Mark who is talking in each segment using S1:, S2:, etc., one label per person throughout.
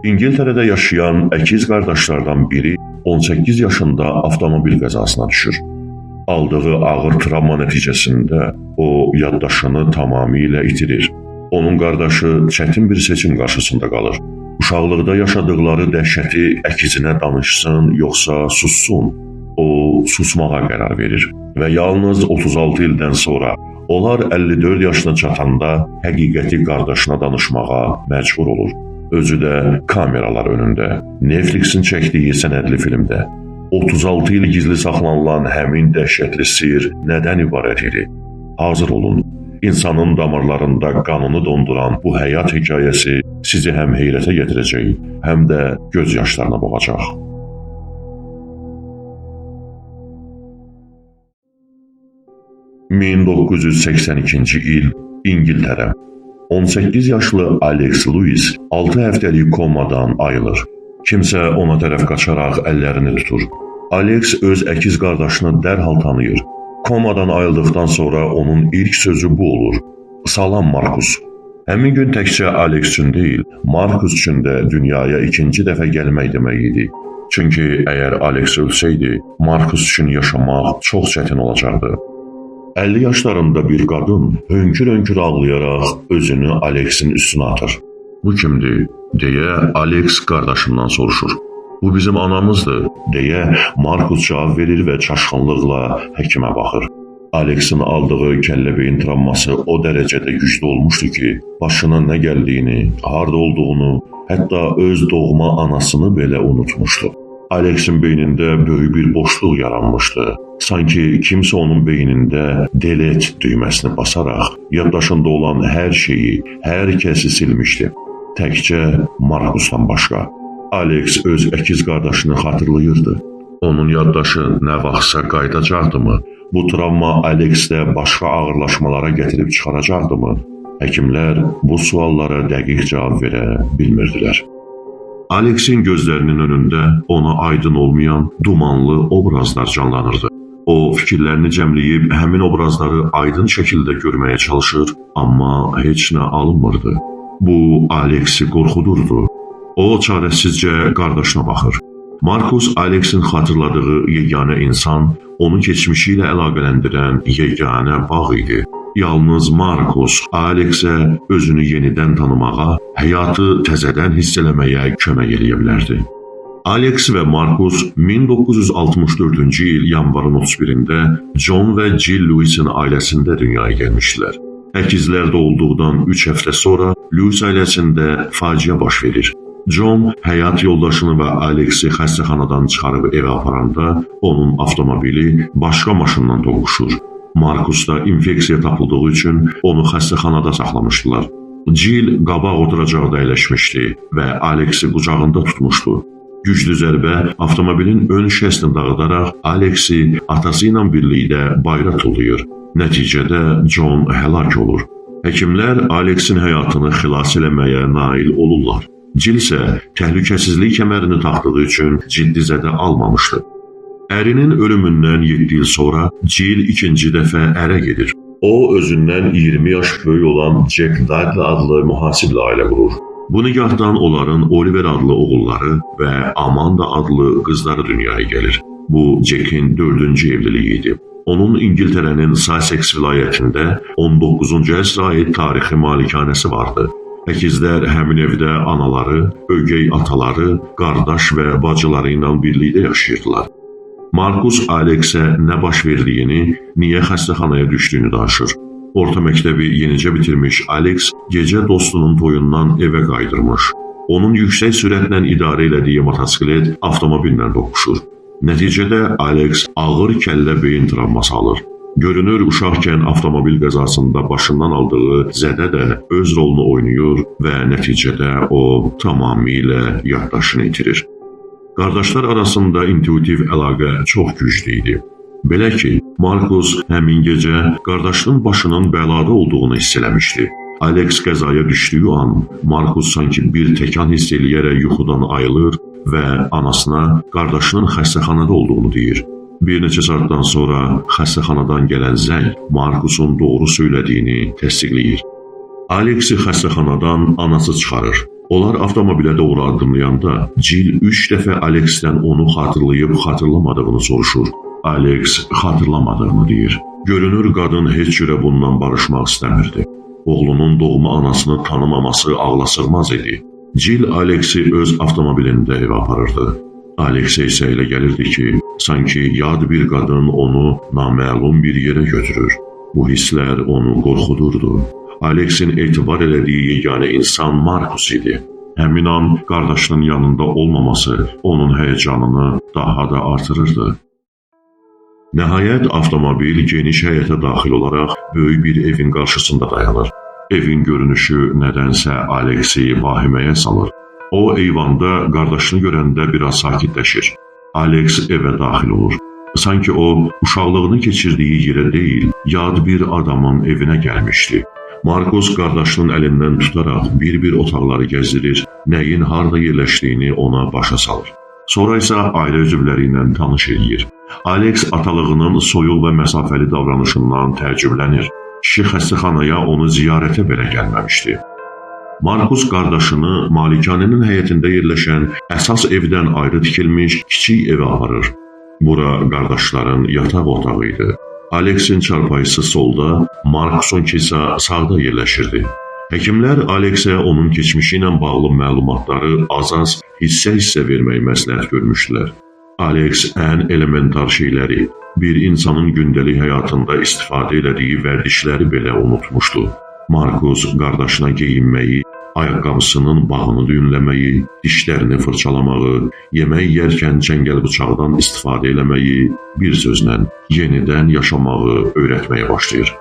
S1: İngiltərədə yaşayan əkiz qardaşlardan biri 18 yaşında avtomobil qəzasına düşür. Aldığı ağır travma nəticəsində o yaddaşını tamamilə itirir. Onun qardaşı çətin bir seçim qarşısında qalır. Uşaqlıqda yaşadıqları dəhşəti əkizinə danışsın, yoxsa sussun? O susmağa qərar verir və yalnız 36 ildən sonra onlar 54 yaşına çatanda həqiqəti qardaşına danışmağa məcbur olur. Özü də kameralar önündə, Netflixin çəkdiyi sənədli filmdə. 36 il gizli saxlanılan həmin dəhşətli sirr nədən ibarət idi? Hazır olun. İnsanın damarlarında qanını donduran bu həyat hekayəsi sizi həm heyrətə gətirəcək, həm də göz yaşlarına boğacaq. ...1982-ci il, İngiltərə. 18 yaşlı Alex Lewis 6 həftəlik komadan ayılır. Kimsə ona tərəf qaçaraq əllərini tutur. Alex öz əkiz qardaşını dərhal tanıyır. Komadan ayıldıqdan sonra onun ilk sözü bu olur: "Salam Markus." Həmin gün təkcə Alex üçün deyil, Markus üçün də dünyaya ikinci dəfə gəlmək demək idi. Çünki əgər Alex ölsəydi, Markus üçün yaşamaq çox çətin olacaqdı. 50 yaşlarında bir qadın hönkür-hönkür ağlayaraq özünü Alexin üstünə atır. "Bu kimdir?" deyə Alex qardaşından soruşur. "Bu bizim anamızdır," deyə Markus cavab verir və çaşqınlıqla həkimə baxır. Alexin aldığı kəllə beyin travması o dərəcədə güclü olmuşdu ki, başına nə gəldiyini, harda olduğunu, hətta öz doğma anasını belə unutmuşdu. Alexin beynində böyük bir boşluq yaranmışdı. Sanki kimsə onun beynində delete düyməsini basaraq yaddaşında olan hər şeyi, hər kəsi silmişdi. Təkcə Markusdan başqa. Alex öz əkiz qardaşını xatırlayırdı. Onun yaddaşı nə vaxtsa qayıdacaqdımı? Bu travma Alexdə başqa ağırlaşmalara gətirib çıxaracaqdımı? Həkimlər bu suallara dəqiq cavab verə bilmirdilər. Alexin gözlərinin önündə ona aydın olmayan dumanlı obrazlar canlanırdı. O fikirlərini cəmləyib həmin obrazları aydın şəkildə görməyə çalışır, amma heç nə alınmırdı. Bu Alexi qorxudurdu. O çarəsizcə qardaşına baxır. Markus Alexin xatırladığı yeganə insan, onu keçmişi ilə əlaqələndirən yeganə bağ idi. Yalnız Markus Alexə özünü yenidən tanımağa, həyatı təzədən hiss eləməyə kömək eləyə bilərdi. Alex və Markus 1964-cü il yanvarın 31-də John və Jill Lewis'in ailəsində dünyaya gəlmişdilər. Əkizlər doğulduqdan 3 həftə sonra Lewis ailəsində faciə baş verir. John həyat yoldaşını və Alexi xəstəxanadan çıxarıb evə aparanda onun avtomobili başqa maşından toqquşur. Markusda infeksiya tapıldığı üçün onu xəstəxanada saxlamışdılar. Jill qabaq oturacaqda əyləşmişdi və Alexi qucağında tutmuşdu. Güclü zərbə avtomobilin ön şəsini dağıdaraq Alexi atası ilə birlikdə bayıra tullayır. Nəticədə John həlak olur. Həkimlər Alexin həyatını xilas eləməyə nail olurlar. Jill isə təhlükəsizlik kəmərini taxdığı üçün ciddi zədə almamışdı. Ərinin ölümündən 7 il sonra Jill ikinci dəfə ərə gedir. O, özündən 20 yaş böyük olan Jack Dudley adlı mühasiblə ailə qurur. Bu nigahdan onların Oliver adlı oğulları və Amanda adlı qızları dünyaya gəlir. Bu, Jack'in 4-cü evliliyi idi. Onun İngiltərənin Sussex vilayətində 19-cu əsrə aid tarixi malikanəsi vardı. Əkizlər həmin evdə anaları, ögey ataları, qardaş və bacıları ilə birlikdə yaşayırdılar. Markus Alexə nə baş verdiyini, niyə xəstəxanaya düşdüyünü danışır. Orta məktəbi yenicə bitirmiş Alex gecə dostunun toyundan evə qayıdırmış. Onun yüksək sürətlə idarə elədiyi motosiklet avtomobillə toqquşur. Nəticədə Alex ağır kəllə beyin travması alır. Görünür, uşaqkən avtomobil qəzasında başından aldığı zədə də öz rolunu oynayır və nəticədə o tamamilə yaddaşını itirir. Qardaşlar arasında intuitiv əlaqə çox güclü idi. Belə ki, Markus həmin gecə qardaşının başının bəlada olduğunu hiss eləmişdi. Alex qəzaya düşdüyü an Markus sanki bir təkan hiss eləyərək yuxudan ayılır və anasına qardaşının xəstəxanada olduğunu deyir. Bir neçə saatdan sonra xəstəxanadan gələn zəng Markusun doğru söylədiyini təsdiqləyir. Alexi xəstəxanadan anası çıxarır. Onlar avtomobilə doğru addımlayanda Jill 3 dəfə Alexdən onu xatırlayıb xatırlamadığını soruşur. Alex xatırlamadığını deyir. Görünür qadın heç cürə bundan barışmaq istəmirdi. Oğlunun doğma anasını tanımaması ağla sığmaz idi. Jill Alexi öz avtomobilində evə aparırdı. Alexə isə elə gəlirdi ki, sanki yad bir qadın onu naməlum bir yerə götürür. Bu hisslər onu qorxudurdu. Alexin etibar elədiyi yeganə insan Markus idi. Həmin an qardaşının yanında olmaması onun həyəcanını daha da artırırdı. Nəhayət avtomobil geniş həyətə daxil olaraq böyük bir evin qarşısında dayanır. Evin görünüşü nədənsə Alexi vahiməyə salır. O eyvanda qardaşını görəndə biraz sakitləşir. Alex evə daxil olur. Sanki o uşaqlığını keçirdiyi yerə deyil, yad bir adamın evinə gəlmişdi. Markus qardaşının əlindən tutaraq bir-bir otaqları gəzdirir, nəyin harda yerləşdiyini ona başa salır. Sonra isə ailə üzvləri ilə tanış eləyir. Alex atalığının soyuq və məsafəli davranışından təəccüblənir. Kişi xəstəxanaya onu ziyarətə belə gəlməmişdi. Markus qardaşını malikanənin həyətində yerləşən əsas evdən ayrı tikilmiş kiçik evə aparır. Bura qardaşların yataq otağı idi. Alexin çarpayısı solda, Markusunki isə sağda yerləşirdi. Həkimlər Alexə onun keçmişi ilə bağlı məlumatları az-az, hissə-hissə verməyi məsləhət görmüşdülər. Alex ən elementar şeyləri, bir insanın gündəlik həyatında istifadə elədiyi vərdişləri belə unutmuşdu. Markus qardaşına geyinməyi, ayaqqabısının bağını düyünləməyi, dişlərini fırçalamağı, yemək yeyərkən çəngəl bıçaqdan istifadə eləməyi, bir sözlə yenidən yaşamağı öyrətməyə başlayır.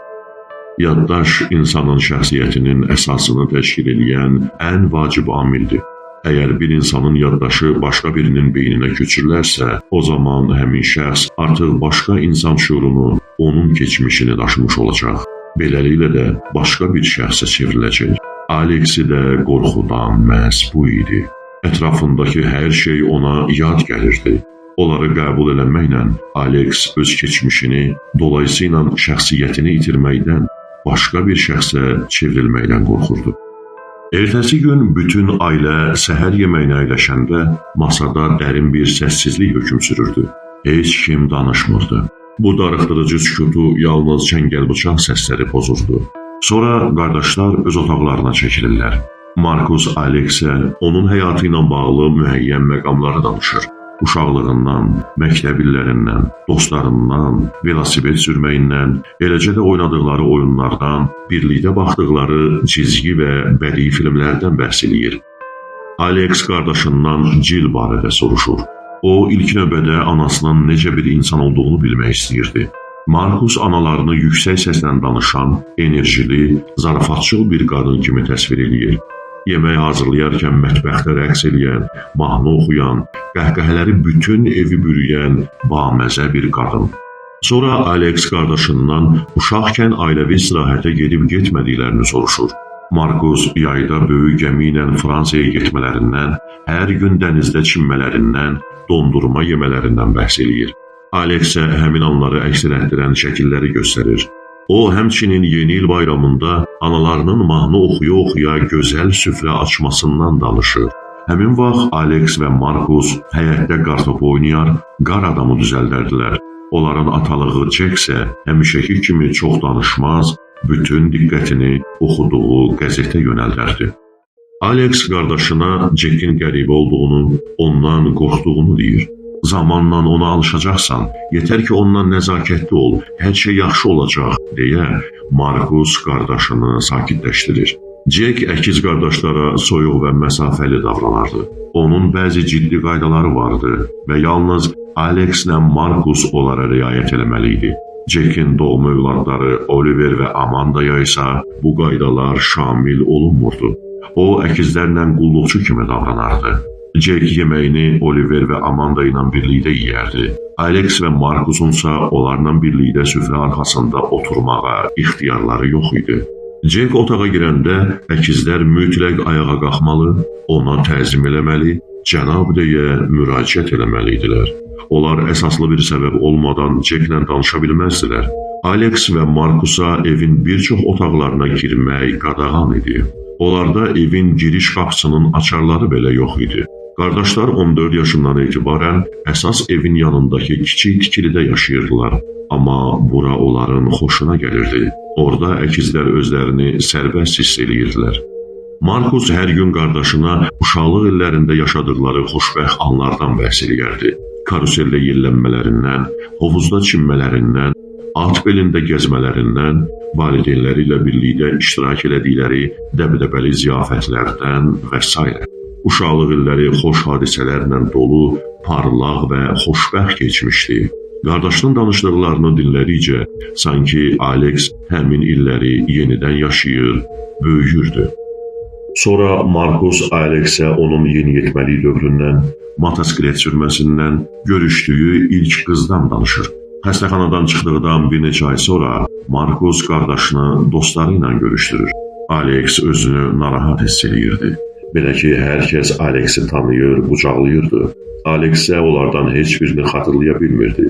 S1: Yaddaş insanın şəxsiyyətinin əsasını təşkil eləyən ən vacib amildir. Əgər bir insanın yaddaşı başqa birinin beyninə köçürülərsə, o zaman həmin şəxs artıq başqa insan şüurunu, onun keçmişini daşımış olacaq. Beləliklə də başqa bir şəxsə çevriləcək. Alexi də qorxudan məhz bu idi. Ətrafındakı hər şey ona yad gəlirdi. Onları qəbul eləməklə Alex öz keçmişini, dolayısıyla şəxsiyyətini itirməkdən, başqa bir şəxsə çevrilməkdən qorxurdu. Ertəsi gün bütün ailə səhər yeməyinə əyləşəndə masada dərin bir səssizlik hökm sürürdü. Heç kim danışmırdı. Bu darıxdırıcı sükutu yalnız çəngəl bıçaq səsləri pozurdu. Sonra qardaşlar öz otaqlarına çəkilirlər. Markus Alexə onun həyatı ilə bağlı müəyyən məqamları danışır. Uşaqlığından, məktəb illərindən, dostlarından, velosiped sürməyindən, eləcə də oynadıqları oyunlardan, birlikdə baxdıqları cizgi və bədii filmlərdən bəhs eləyir. Alex qardaşından Jill barədə soruşur. O, ilk növbədə anasının necə bir insan olduğunu bilmək istəyirdi. Markus analarını yüksək səslə danışan, enerjili, zarafatçıl bir qadın kimi təsvir eləyir. Yemək hazırlayarkən mətbəxdə rəqs eləyən, mahnı oxuyan, qəhqəhələri bütün evi bürüyən baməzə bir qadın. Sonra Alex qardaşından uşaqkən ailəvi istirahətə gedib getmədiklərini soruşur. Markus yayda böyük gəmi ilə Fransaya getmələrindən, hər gün dənizdə çimmələrindən, dondurma yemələrindən bəhs eləyir. Alex isə həmin anları əks etdirən şəkilləri göstərir. O, həmçinin yeni il bayramında analarının mahnı oxuya-oxuya gözəl süfrə açmasından danışır. Həmin vaxt Alex və Markus həyətdə qartopu oynayar, qar adamı düzəldərdilər. Onların atalığı Jack isə həmişəki kimi çox danışmaz, bütün diqqətini oxuduğu qəzetə yönəldərdi. Alex qardaşına Jackin qəribə olduğunu, ondan qorxduğunu deyir. Zamanla ona alışacaqsan, yetər ki ondan nəzakətli ol, hər şey yaxşı olacaq, deyə Markus qardaşını sakitləşdirir. Jack əkiz qardaşlara soyuq və məsafəli davranardı. Onun bəzi ciddi qaydaları vardı və yalnız Alexlə Markus onlara riayət eləməli idi. Jackin doğma övladları Oliver və Amandaya isə bu qaydalar şamil olunmurdu. O, əkizlərlə qulluqçu kimi davranardı. Jack yeməyini Oliver və Amanda ilə birlikdə yeyərdi. Alex və Markusunsa onlarla birlikdə süfrə arxasında oturmağa ixtiyarları yox idi. Jack otağa girəndə əkizlər mütləq ayağa qalxmalı, ona təzim eləməli, cənab deyə müraciət eləməli idilər. Onlar əsaslı bir səbəb olmadan Jacklə danışa bilməzdilər. Alex və Markusa evin bir çox otaqlarına girmək qadağan idi. Onlarda evin giriş qapısının açarları belə yox idi. Qardaşlar 14 yaşından etibarən əsas evin yanındakı kiçik tikilidə yaşayırdılar. Amma bura onların xoşuna gəlirdi. Orada əkizlər özlərini sərbəst hiss eləyirdilər. Markus hər gün qardaşına uşaqlıq illərində yaşadıkları xoşbəxt anlardan bəhs eləyərdi. Karuseldə yellənmələrindən, hovuzda çinmələrindən, at belində gəzmələrindən, valideynləri ilə birlikdə iştirak elədikləri dəbdəbəli ziyafətlərdən və s. Uşaqlıq illəri xoş hadisələrlə dolu, parlaq və xoşbəxt keçmişdi. Qardaşının danışdıqlarını dinlədikcə sanki Alex həmin illəri yenidən yaşayır, böyüyürdü. Sonra Markus Alexə onun yeniyetməlik dövründən, motosiklet sürməsindən, görüşdüyü ilk qızdan danışır. Xəstəxanadan çıxdıqdan bir neçə ay sonra Markus qardaşını dostları ilə görüşdürür. Alex özünü narahat hiss eləyirdi. Belə ki, hər kəs Alexi tanıyır, qucaqlayırdı. Alex isə onlardan heç birini xatırlaya bilmirdi.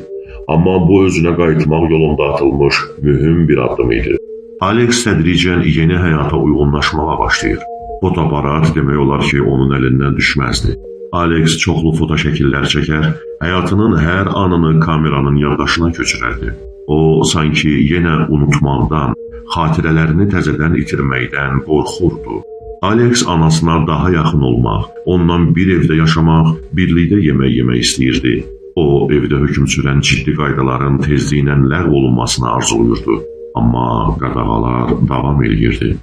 S1: Amma bu özünə qayıtmaq yolunda atılmış mühüm bir addım idi. Alex tədricən yeni həyata uyğunlaşmağa başlayır. Fotoaparat demək olar ki, onun əlindən düşməzdi. Alex çoxlu foto şəkillər çəkər, həyatının hər anını kameranın yaddaşına köçürərdi. O, sanki yenə unutmaqdan, xatirələrini təzədən itirməkdən qorxurdu. Alex anasına daha yaxın olmaq, ondan bir evdə yaşamaq, birlikdə yemək yemək istəyirdi. O, evdə hökm sürən ciddi qaydaların tezliklə ləğv olunmasını arzuluyurdu. Amma qadağalar davam eləyirdi.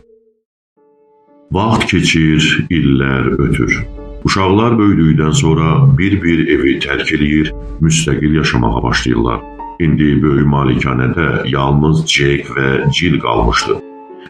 S1: Vaxt keçir, illər ötür. Uşaqlar böyüdükdən sonra bir-bir evi tərk eləyir, müstəqil yaşamağa başlayırlar. İndi böyük malikanədə yalnız Jack və Jill qalmışdı.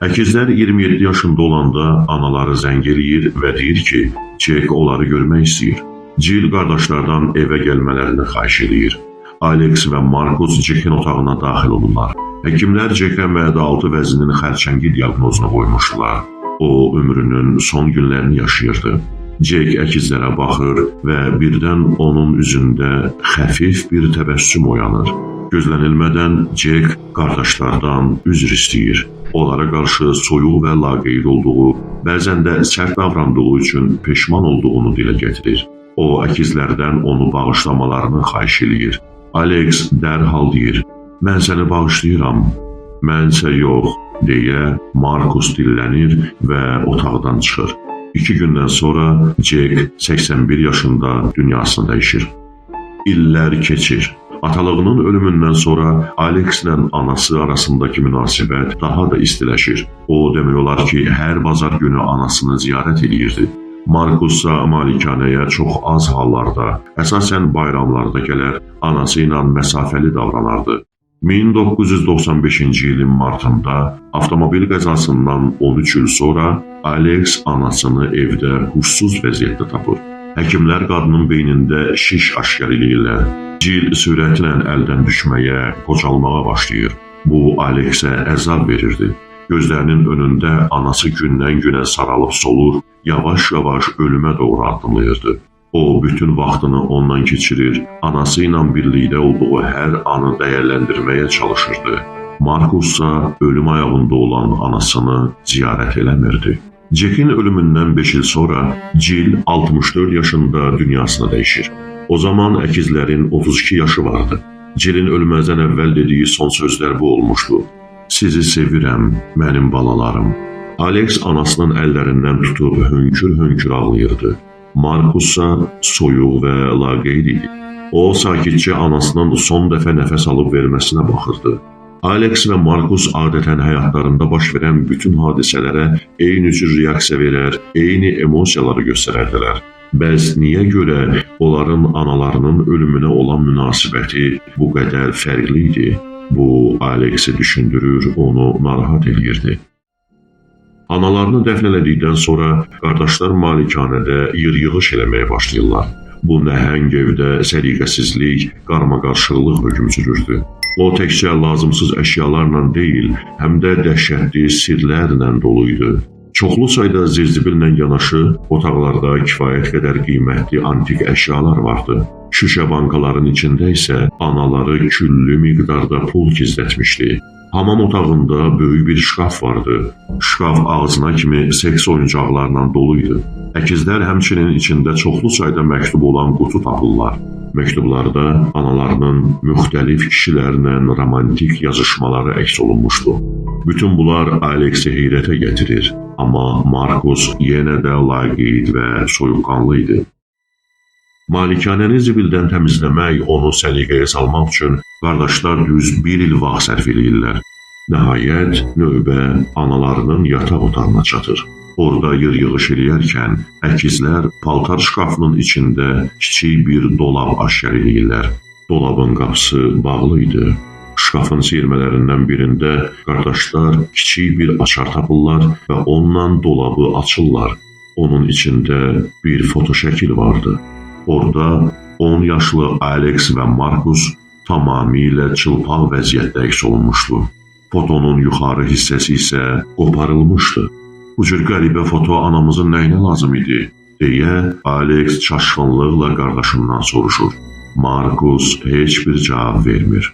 S1: Əkizlər 27 yaşında olanda anaları zəng eləyir və deyir ki, Jack onları görmək istəyir. Jill qardaşlardan evə gəlmələrini xahiş eləyir. Alex və Markus Jackin otağına daxil olurlar. Həkimlər Jackə mədə-altı vəzinin xərçəngi diaqnozunu qoymuşdular. O, ömrünün son günlərini yaşayırdı. Jack əkizlərə baxır və birdən onun üzündə xəfif bir təbəssüm oyanır. Gözlənilmədən Jack qardaşlardan üzr istəyir. Onlara qarşı soyuq və laqeyd olduğu, bəzən də sərt davrandığı üçün peşman olduğunu dilə gətirir. O, əkizlərdən onu bağışlamalarını xahiş eləyir. Alex dərhal deyir, "Mən səni bağışlayıram, mən isə yox," deyə Markus dillənir və otaqdan çıxır. 2 gündən sonra Jack 81 yaşında dünyasını dəyişir. İllər keçir. Atalığının ölümündən sonra Alexlə anası arasındakı münasibət daha da istiləşir. O, demək olar ki, hər bazar günü anasını ziyarət eləyirdi. Markus isə malikanəyə çox az hallarda, əsasən bayramlarda gələr, anası ilə məsafəli davranardı. 1995-ci ilin martında avtomobil qəzasından 13 il sonra Alex anasını evdə huşsuz vəziyyətdə tapır. Həkimlər qadının beynində şiş aşkar eləyirlər. Jill sürətlə əldən düşməyə, qocalmağa başlayır. Bu, Alexə əzab verirdi. Gözlərinin önündə anası gündən-günə saralıb solur, yavaş-yavaş ölümə doğru addımlayırdı. O, bütün vaxtını ondan keçirir, anası ilə birlikdə olduğu hər anı dəyərləndirməyə çalışırdı. Markus isə ölüm ayağında olan anasını ziyarət eləmirdi. Jackin ölümündən 5 il sonra Jill 64 yaşında dünyasını dəyişir. O zaman əkizlərin 32 yaşı vardı. Jillin ölməzdən əvvəl dediyi son sözlər bu olmuşdu. "Sizi sevirəm, mənim balalarım." Alex anasının əllərindən tutub hönkür-hönkür ağlayırdı. Markus isə soyuq və laqeyd idi. O, sakitcə anasının son dəfə nəfəs alıb verməsinə baxırdı. Alex və Markus adətən həyatlarında baş verən bütün hadisələrə eyni cür reaksiya verər, eyni emosiyaları göstərərdilər. Bəs niyə görə onların analarının ölümünə olan münasibəti bu qədər fərqli idi? Bu, Alexi düşündürür, onu narahat eləyirdi. Analarını dəfn elədikdən sonra qardaşlar malikanədə yır-yığış eləməyə başlayırlar. Bu nəhəng evdə səliqəsizlik, qarmaqarışıqlıq hökm sürürdü. O təkcə lazımsız əşyalarla deyil, həm də dəhşətli sirlərlə dolu idi. Çoxlu sayda zirzibillə yanaşı otaqlarda kifayət qədər qiymətli antik əşyalar vardı. Şüşə bankaların içində isə anaları küllü miqdarda pul gizlətmişdi. Hamam otağında böyük bir şkaf vardı. Şkaf ağzına kimi seks oyuncaqlarla dolu idi. Əkizlər həmçinin içində çoxlu sayda məktub olan qutu tapırlar. Məktublarda analarının müxtəlif kişilərlə romantik yazışmaları əks olunmuşdu. Bütün bunlar Aleksi heyrətə gətirir, amma Markus yenə də laqeyd və soyuqqanlı idi. Malikanəni zibildən təmizləmək, onu səliqəyə salmaq üçün qardaşlar düz bir il vaxt sərf eləyirlər. Nəhayət, növbə analarının yataq otağına çatır. Orada yığış eləyərkən əkizlər paltar şkafının içində kiçik bir dolab aşkar eləyirlər. Dolabın qapısı bağlı idi. Şkafın siyirmələrindən birində qardaşlar kiçik bir açar tapırlar və onunla dolabı açırlar. Onun içində bir fotoşəkil vardı. Orada 10 yaşlı Alex və Markus tamamilə çılpaq vəziyyətdə əks olunmuşdu. Fotonun yuxarı hissəsi isə qoparılmışdı. Bu cür qəribə foto anamızın nəyinə lazım idi, deyə Alex çaşqınlıqla qardaşından soruşur. Markus heç bir cavab vermir.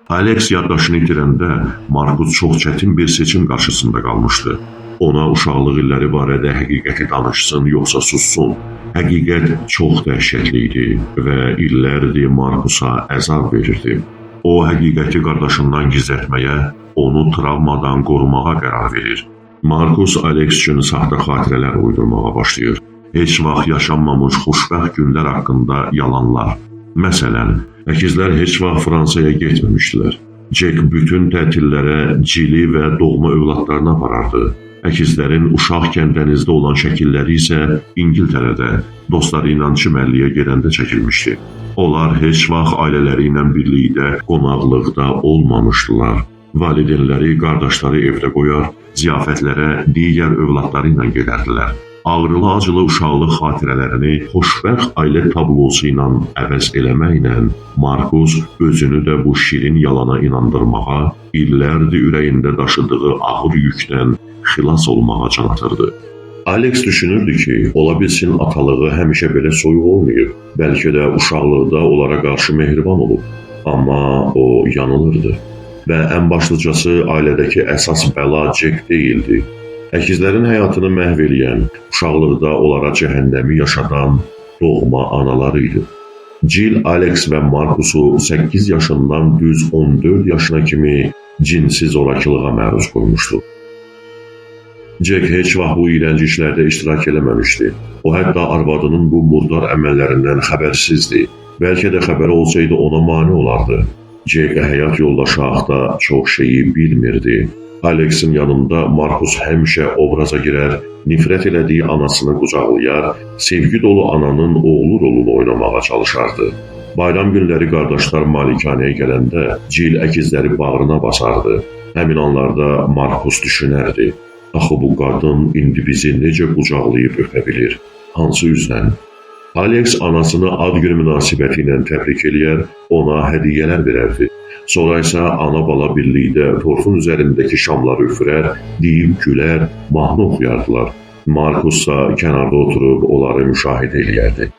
S1: Alex yaddaşını itirəndə Markus çox çətin bir seçim qarşısında qalmışdı. Ona uşaqlıq illəri barədə həqiqəti danışsın, yoxsa sussun. Həqiqət çox dəhşətli idi və illərdir Markusa əzab verirdi. O, həqiqəti qardaşından gizlətməyə, onu travmadan qorumağa qərar verir. Markus Alex üçün saxta xatirələr uydurmağa başlayır. Heç vaxt yaşanmamış xoşbəxt günlər haqqında yalanlar. Məsələn, əkizlər heç vaxt Fransaya getməmişdilər. Jack bütün tətillərə Cili və doğma övladlarını aparardı. Əkizlərin uşaqkən dənizdə olan şəkilləri isə İngiltərədə dostları ilə çimərliyə gedəndə çəkilmişdi. Onlar heç vaxt ailələri ilə birlikdə qonaqlıqda olmamışdılar. Valideynləri qardaşları evdə qoyar, ziyafətlərə digər övladları ilə gedərdilər. Ağrılı-acılı uşaqlıq xatirələrini xoşbəxt ailə tablosu ilə əvəz eləməklə Markus özünü də bu şirin yalana inandırmağa, illərdir ürəyində daşıdığı ağır yükdən xilas olmağa can atırdı. Alex düşünürdü ki, ola bilsin atalığı həmişə belə soyuq olmayıb, bəlkə də uşaqlıqda onlara qarşı mehriban olub. Amma o yanılırdı. Və ən başlıcası ailədəki əsas bəla Jack deyildi. Əkizlərin həyatını məhv eləyən, uşaqlıqda onlara cəhənnəmi yaşadan doğma anaları idi. Jill, Alex və Markusu 8 yaşından düz 14 yaşına kimi cinsi zorakılığa məruz qoymuşdu. Jack heç vaxt bu iyrənc işlərdə iştirak eləməmişdi. O hətta arvadının bu murdar əməllərindən xəbərsizdi. Bəlkə də xəbəri olsaydı ona mane olardı. Jack həyat yoldaşı haqda çox şeyi bilmirdi. Alexin yanında Markus həmişə obraza girər, nifrət elədiyi anasını qucaqlayar, sevgi dolu ananın oğlu rolunu oynamağa çalışardı. Bayram günləri qardaşlar malikanəyə gələndə Jill əkizləri bağrına basardı. Həmin anlarda Markus düşünərdi. Axı bu qadın indi bizi necə qucaqlayıb öpə bilir? Hansı üzlə? Alex anasını ad günü münasibəti ilə təbrik eləyər, ona hədiyyələr verərdi. Sonra isə ana-bala birlikdə tortun üzərindəki şamları üfürər, deyib gülər, mahnı oxuyardılar. Markus isə kənarda oturub onları müşahidə eləyərdi.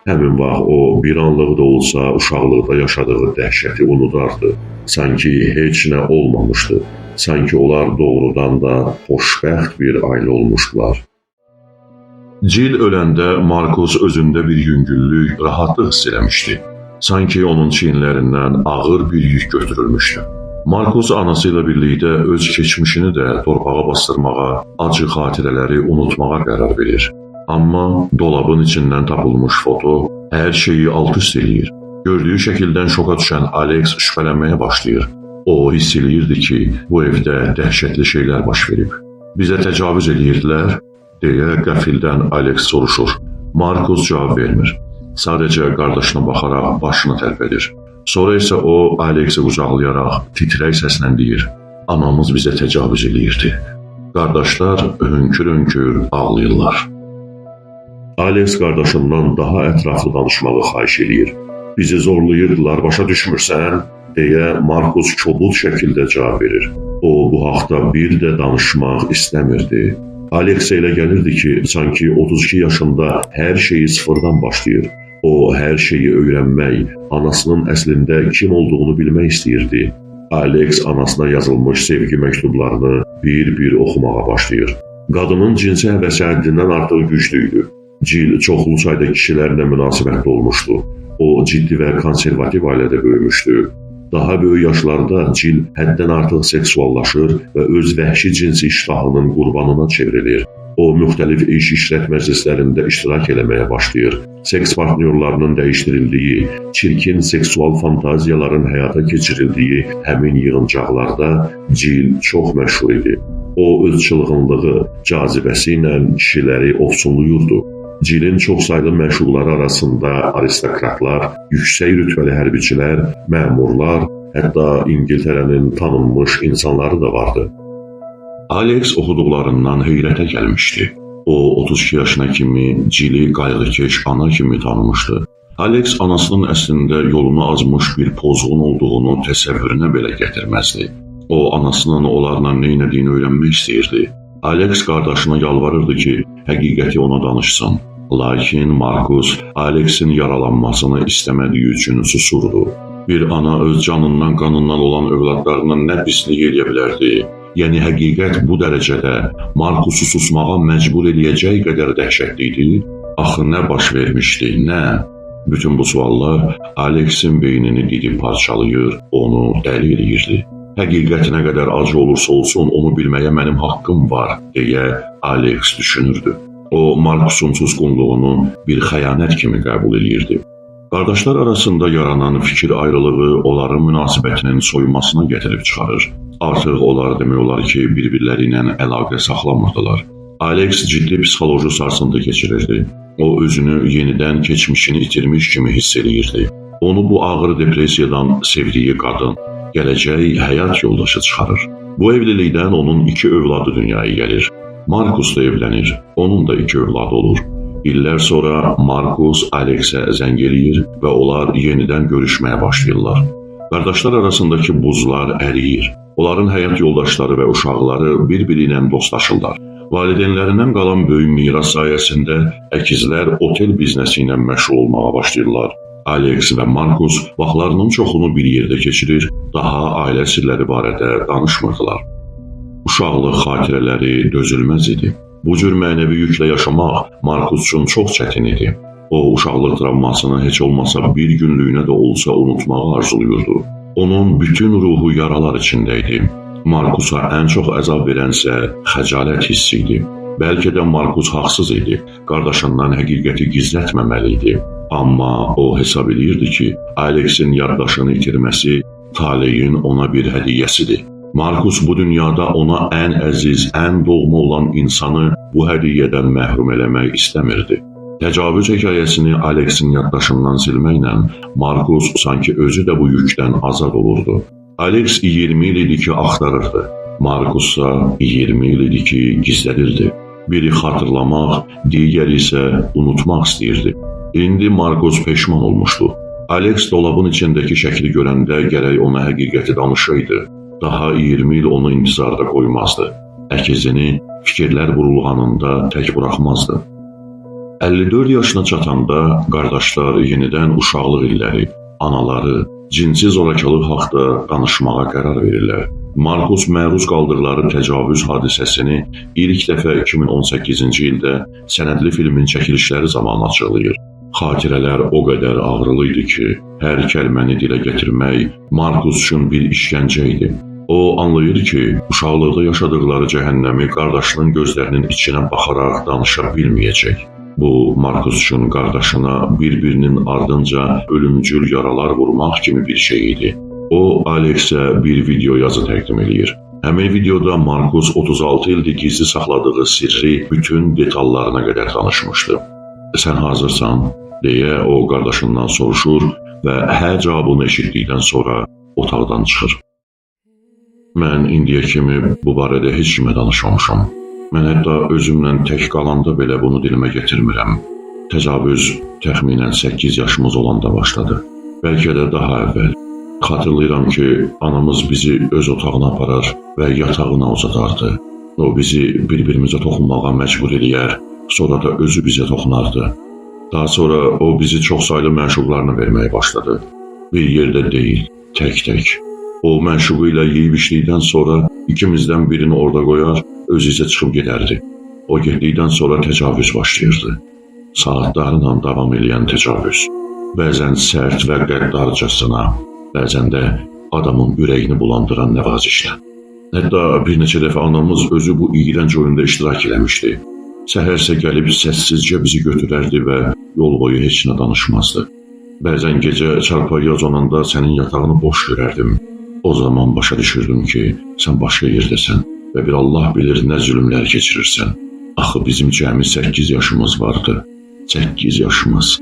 S1: Həmin vaxt o, bir anlıq da olsa uşaqlıqda yaşadığı dəhşəti unudardı. Sanki heç nə olmamışdı. Sanki onlar doğrudan da xoşbəxt bir ailə olmuşdular. Jill öləndə Markus özündə bir yüngüllük, rahatlıq hiss eləmişdi. Sanki onun çiyinlərindən ağır bir yük götürülmüşdü. Markus anası ilə birlikdə öz keçmişini də torpağa bastırmağa, acı xatirələri unutmağa qərar verir. Amma dolabın içindən tapılmış foto hər şeyi alt-üst eləyir. Gördüyü şəkildən şoka düşən Alex şübhələnməyə başlayır. O hiss eləyirdi ki, bu evdə dəhşətli şeylər baş verib. Bizə təcavüz eləyirdilər, deyə qəfildən Alex soruşur. Markus cavab vermir. Sadəcə qardaşına baxaraq başını tərpədir. Sonra isə o Alexi qucaqlayaraq titrək səslə deyir: "Anamız bizə təcavüz eləyirdi." Qardaşlar hönkür-hönkür ağlayırlar. Alex qardaşından daha ətraflı danışmağı xahiş eləyir. "Bizi zorlayırdılar, başa düşmürsən?" deyə Markus kobud şəkildə cavab verir. O bu haqda bir də danışmaq istəmirdi. Alexə elə gəlirdi ki, sanki 32 yaşında hər şeyi sıfırdan başlayır. O, hər şeyi öyrənmək, anasının əslində kim olduğunu bilmək istəyirdi. Alex anasına yazılmış sevgi məktublarını bir-bir oxumağa başlayır. Qadının cinsi həvəsi həddindən artıq güclü idi. Jill çoxlu sayda kişilərlə münasibətdə olmuşdu. O, ciddi və konservativ ailədə böyümüşdü. Daha böyük yaşlarda Jill həddən artıq seksuallaşır və öz vəhşi cinsi iştahının qurbanına çevrilir. O, müxtəlif iş-işrət məclislərində iştirak eləməyə başlayır. Seks partnyorlarının dəyişdirildiyi, çirkin seksual fantaziyaların həyata keçirildiyi həmin yığıncaqlarda Jill çox məşhur idi. O, öz çılğınlığı, cazibəsi ilə kişiləri ofsunluyurdu. Jillin çoxsaylı məşuqları arasında aristokratlar, yüksək rütbəli hərbiçilər, məmurlar, hətta İngiltərənin tanınmış insanları da vardı. Alex oxuduqlarından heyrətə gəlmişdi. O, 32 yaşına kimi Jilli qayğıkeş ana kimi tanımışdı. Alex anasının əslində yolunu azmış bir pozğun olduğunu təsəvvürünə belə gətirməzdi. O, anasının onlarla nə etdiyini öyrənmək istəyirdi. Alex qardaşına yalvarırdı ki, həqiqəti ona danışsın. Lakin Markus Alexin yaralanmasını istəmədiyi üçün susurdu. Bir ana öz canından, qanından olan övladlarına nə pislik eləyə bilərdi? Yəni həqiqət bu dərəcədə Markusu susmağa məcbur eləyəcək qədər dəhşətli idi? Axı nə baş vermişdi, nə? Bütün bu suallar Alexin beynini didib parçalayır, onu dəli eləyirdi. Həqiqət nə qədər acı olursa olsun, onu bilməyə mənim haqqım var, deyə Alex düşünürdü. O, Markusun susqunluğunu bir xəyanət kimi qəbul eləyirdi. Qardaşlar arasında yaranan fikir ayrılığı onların münasibətinin soyumasına gətirib çıxarır. Artıq onlar demək olar ki, bir-birləri ilə əlaqə saxlamırdılar. Alex ciddi psixoloji sarsıntı keçirirdi. O, özünü yenidən keçmişini itirmiş kimi hiss eləyirdi. Onu bu ağır depressiyadan sevdiyi qadın, gələcək həyat yoldaşı çıxarır. Bu evlilikdən onun 2 övladı dünyaya gəlir. Markus da evlənir, onun da 2 övladı olur. İllər sonra Markus Alexə zəng eləyir və onlar yenidən görüşməyə başlayırlar. Qardaşlar arasındakı buzlar əriyir. Onların həyat yoldaşları və uşaqları bir-biri ilə dostlaşırlar. Valideynlərindən qalan böyük miras sayəsində əkizlər otel biznesi ilə məşğul olmağa başlayırlar. Alex və Markus vaxtlarının çoxunu bir yerdə keçirir, daha ailə sirləri barədə danışmırdılar. Uşaqlıq xatirələri dözülməz idi. Bu cür mənəvi yüklə yaşamaq Markus üçün çox çətin idi. O, uşaqlıq travmasını heç olmasa bir günlüyünə də olsa unutmağı arzulayırdı. Onun bütün ruhu yaralar içində idi. Markusa ən çox əzab verənsə xəcalət hissi idi. Bəlkə də Markus haqsız idi. Qardaşından həqiqəti gizlətməməli idi. Amma o hesab eləyirdi ki, Alexin yaddaşını itirməsi taleyin ona bir hədiyyəsidir. Markus bu dünyada ona ən əziz, ən doğma olan insanı bu hədiyyədən məhrum eləmək istəmirdi. Təcavüz hekayəsini Alexin yaddaşından silməklə Markus sanki özü də bu yükdən azad olurdu. Alex 20 il idi ki, axtarırdı. Markus isə 20 il idi ki, gizlədirdi. Biri xatırlamaq, digəri isə unutmaq istəyirdi. İndi Markus peşman olmuşdu. Alex dolabın içindəki şəkli görəndə gərək ona həqiqəti danışaydı. Daha 20 il onu intizarda qoymazdı. Əkizini fikirlər burulğanında tək buraxmazdı. 54 yaşına çatanda qardaşlar yenidən uşaqlıq illəri, anaları, cinsi zorakılıq haqda danışmağa qərar verirlər. Markus məruz qaldıqları təcavüz hadisəsini ilk dəfə 2018-ci ildə sənədli filmin çəkilişləri zamanı açıqlayır. Xatirələr o qədər ağrılı idi ki, hər kəlməni dilə gətirmək Markus üçün bir işgəncə idi. O anlayır ki, uşaqlıqda yaşadıqları cəhənnəmi qardaşının gözlərinin içinə baxaraq danışa bilməyəcək. Bu, Markus üçün qardaşına bir-birinin ardınca ölümcül yaralar vurmaq kimi bir şey idi. O, Alexə bir video yazı təqdim eləyir. Həmin videoda Markus 36 ildir gizli saxladığı sirri bütün detallarına qədər danışmışdı. Sən hazırsan, deyə o qardaşından soruşur və hə cavabını eşitdikdən sonra otaqdan çıxır. Mən indiyə kimi bu barədə heç kimə danışmamışam. Mən hətta özümlə tək qalanda belə bunu dilimə gətirmirəm. Təcavüz təxminən 8 yaşımız olanda başladı. Bəlkə də daha əvvəl. Xatırlayıram ki, anamız bizi öz otağına aparar və yatağına uzadardı. O bizi bir-birimizə toxunmağa məcbur eləyər, sonra da özü bizə toxunardı. Daha sonra o bizi çoxsaylı məşuqlarına verməyə başladı. Bir yerdə deyil, tək-tək. O məşuqu ilə yeyib içdikdən sonra ikimizdən birini orada qoyar, özü isə çıxıb gedərdi. O getdikdən sonra təcavüz başlayırdı. Saatlarla davam eləyən təcavüz. Bəzən sərt və qəddarcasına, bəzən də adamın ürəyini bulandıran nəvazişlə. Hətta bir neçə dəfə anamız özü bu iyrənc oyunda iştirak eləmişdi. Səhərsə gəlib səssizcə bizi götürərdi və yol boyu heç nə danışmazdı. Bəzən gecə çarpayıya uzananda sənin yatağını boş görərdim. O zaman başa düşürdüm ki, sən başqa yerdəsən və bir Allah bilir nə zülmlər keçirirsən. Axı bizim cəmi 8 yaşımız vardı. 8 yaşımız.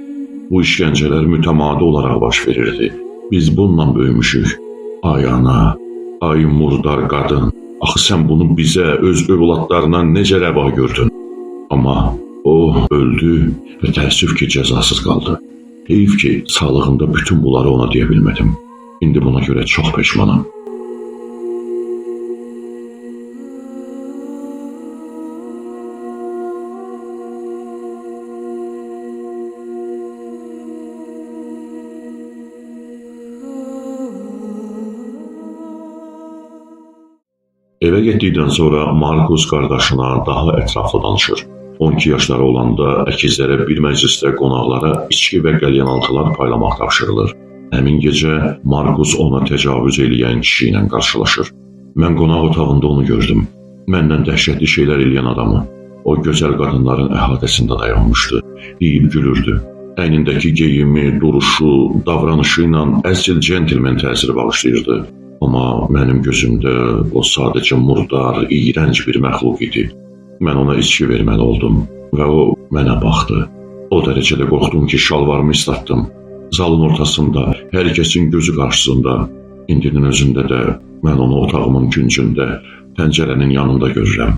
S1: Bu işgəncələr mütəmadi olaraq baş verirdi. Biz bununla böyümüşük. Ay ana, ay murdar qadın. Axı sən bunu bizə, öz övladlarına necə rəva gördün? Amma o öldü və təəssüf ki, cəzasız qaldı. Heyf ki, sağlığında bütün bunları ona deyə bilmədim. İndi buna görə çox peşmanam. Evə getdikdən sonra Markus qardaşına daha ətraflı danışır. 12 yaşları olanda əkizlərə bir məclisdə qonaqlara içki və qəlyanaltılar paylamaq tapşırılır. Həmin gecə Markus ona təcavüz eləyən kişi ilə qarşılaşır. Mən qonaq otağında onu gördüm. Məndən dəhşətli şeylər eləyən adamı. O gözəl qadınların əhatəsində dayanmışdı. Deyib gülürdü. Əynindəki geyimi, duruşu, davranışı ilə əsl centilmen təsiri bağışlayırdı. Amma mənim gözümdə o sadəcə murdar, iyrənc bir məxluq idi. Mən ona içki verməli oldum və o mənə baxdı. O dərəcədə qorxdum ki, şalvarımı islatdım. Zalın ortasında, hər kəsin gözü qarşısında. İndinin özündə də mən onu otağımın küncündə, pəncərənin yanında görürəm.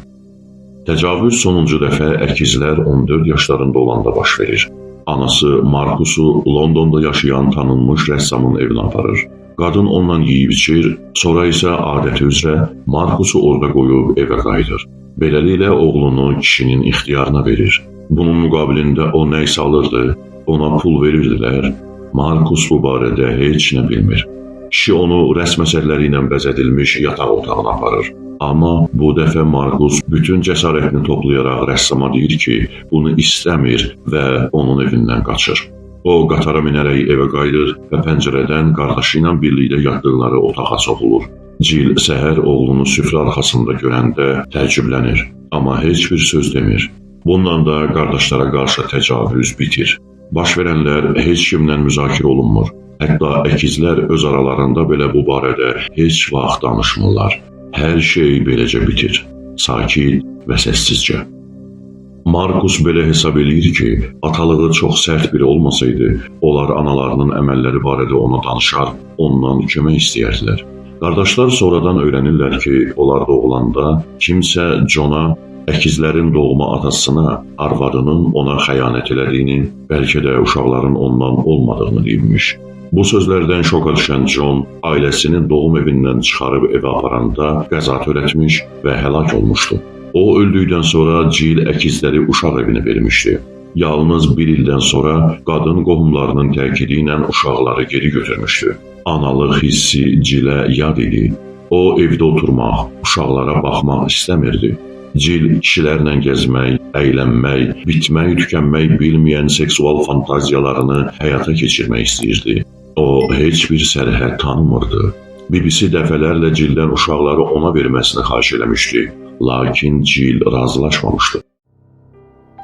S1: Təcavüz sonuncu dəfə əkizlər 14 yaşlarında olanda baş verir. Anası Markusu Londonda yaşayan tanınmış rəssamın evinə aparır. Qadın onunla yeyib içir, sonra isə adəti üzrə Markusu orada qoyub evə qayıdır. Beləliklə oğlunu kişinin ixtiyarına verir. Bunun müqabilində o nə isə alırdı, ona pul verirdilər. Markus bu barədə heç nə bilmir. Kişi onu rəsm əsərləri ilə bəzədilmiş yataq otağına aparır. Amma bu dəfə Markus bütün cəsarətini toplayaraq rəssama deyir ki, bunu istəmir və onun evindən qaçır. O qatara minərək evə qayıdır və pəncərədən qardaşı ilə birlikdə yatdıqları otağa soxulur. Cil səhər oğlunu süfrə arxasında görəndə təəccüblənir, amma heç bir söz demir. Bununla da qardaşlara qarşı təcavüz bitir. Baş verənlər heç kimlə müzakirə olunmur. Hətta əkizlər öz aralarında belə bu barədə heç vaxt danışmırlar. Hər şey beləcə bitir. Sakit və səssizcə. Markus belə hesab eləyir ki, atalığı çox sərt biri olmasaydı, onlar analarının əməlləri barədə ona danışar, ondan kömək istəyərdilər. Qardaşlar sonradan öyrənirlər ki, onlar doğulanda kimsə Cona, əkizlərin doğma atasına, arvadının ona xəyanət elədiyini, bəlkə də uşaqların ondan olmadığını deyibmiş. Bu sözlərdən şoka düşən Con ailəsini doğum evindən çıxarıb evə aparanda qəza törətmiş və həlak olmuşdu. O öldükdən sonra Cil əkizləri uşaq evinə vermişdi. Yalnız bir ildən sonra qadın qohumlarının təkidi ilə uşaqları geri götürmüşdü. Analıq hissi Cilə yad idi. O evdə oturmaq, uşaqlara baxmaq istəmirdi. Cil kişilərlə gəzmək, əylənmək, bitmək, tükənmək bilməyən seksual fantaziyalarını həyata keçirmək istəyirdi. O heç bir sərhəd tanımırdı. Bibisi dəfələrlə Cildən uşaqları ona verməsini xahiş eləmişdi. Lakin Cil razılaşmamışdı.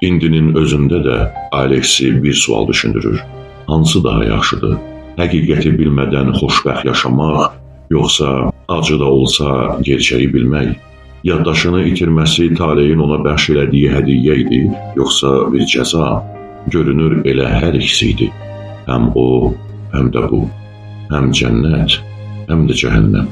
S1: İndinin özündə də Aleksi bir sual düşündürür. Hansı daha yaxşıdır? Həqiqəti bilmədən xoşbəxt yaşamaq, yoxsa acı da olsa gerçəyi bilmək? Yaddaşını itirməsi taleyin ona bəxş elədiyi hədiyyə idi, yoxsa bir cəza? Görünür elə hər ikisi idi. Həm o, həm də bu. Həm cənnət, həm də cəhənnəm.